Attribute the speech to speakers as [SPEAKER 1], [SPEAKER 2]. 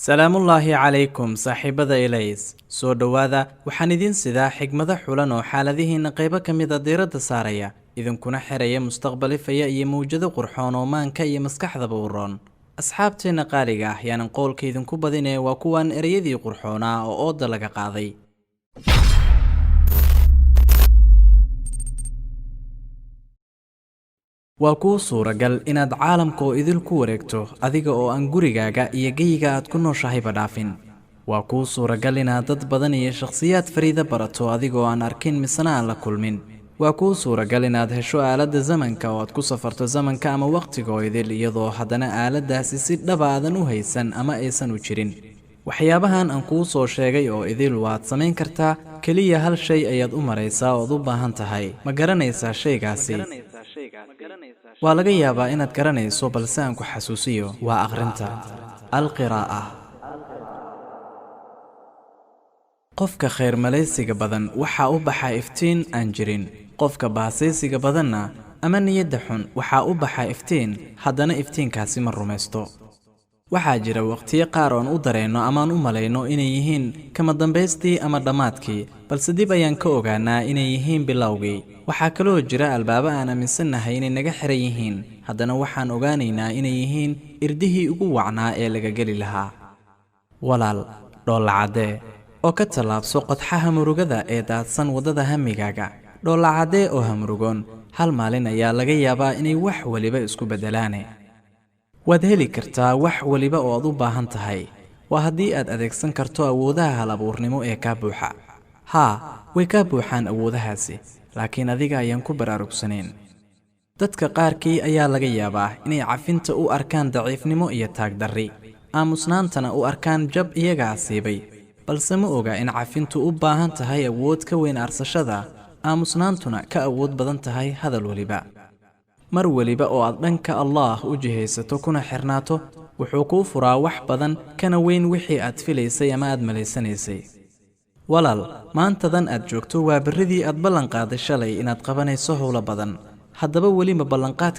[SPEAKER 1] Salaamullaahi calaykum saaxiibada Elays, soo dhowaada. Waxaan idiin sidaa xigmado xulan oo xaaladihiinna qaybo ka mid a diiradda saaraya, idinkuna xiraya mustaqbal ifaya iyo mawjado qurxoon oo maanka iyo maskaxdaba u roon. Asxaabteenna qaaliga ah, yaanan qowlka idinku badinee, waa kuwan ereyadii qurxoonaa oo ooda laga qaaday. Waa kuu suuragal inaad caalamka oo idil ku wareegto adiga oo aan gurigaaga iyo geyiga aad ku nooshahayba dhaafin. Waa kuu suuragal inaad dad badan iyo shakhsiyaad fariida barato adigoo aan arkin misena aan la kulmin. Waa kuu suuragal inaad hesho aaladda zamanka oo aad ku safarto zamanka ama wakhtiga oo idil, iyadoo haddana aaladdaasi si dhaba aadan u haysan ama aysan u jirin. Waxyaabahan aan kuu soo sheegay oo idil waad samayn kartaa, keliya hal shay ayaad u maraysaa ood u baahan tahay. Ma garanaysaa shaygaasi? Waa laga yaabaa inaad garanayso, balse aan ku xasuusiyo: waa akhrinta, alqiraa'a. Qofka khayr malaysiga badan waxaa u baxa iftiin aan jirin, qofka baasaysiga badanna ama niyadda xun waxaa u baxa iftiin, haddana iftiinkaasi ma rumaysto. Waxaa jira waqtiyo qaar oon u dareenno amaan u malayno inay yihiin kama dambaystii ama dhammaadkii, balse dib ayaan ka ogaanaa inay yihiin bilowgii. Waxaa kaloo jira albaabo aan aaminsannahay inay naga xiran yihiin, haddana waxaan ogaanaynaa inay yihiin irdihii ugu wacnaa ee laga geli lahaa. Walaal, dhoollacaddee oo ka tallaabso qodxaha murugada ee daadsan waddada hamigaaga. Dhoollacaddee oo hamurugoon, hal maalin ayaa laga yaabaa inay wax weliba isku beddelaane. Waad heli kartaa wax weliba oo aad u baahan tahay, waa haddii aad adeegsan karto awoodaha hal-abuurnimo ee kaa buuxa. Haa, way kaa buuxaan awoodahaasi, laakiin adiga ayaan ku baraarugsanayn. Dadka qaarkii ayaa laga yaabaa inay cafinta u arkaan daciifnimo iyo taagdarri, aamusnaantana u arkaan jab iyaga asiibay, balse ma oga in cafintu u baahan tahay awood ka weyn aarsashada, aamusnaantuna ka awood badan tahay hadal weliba. Mar weliba oo aad dhanka Allaah u jihaysato kuna xirnaato, wuxuu kuu furaa wax badan kana weyn wixii aad filaysay ama aad malaysanaysay. Walaal, maantadan aad joogto waa berridii aad ballan qaaday shalay inaad qabanayso howlo badan. Haddaba weli ma ballanqaadkii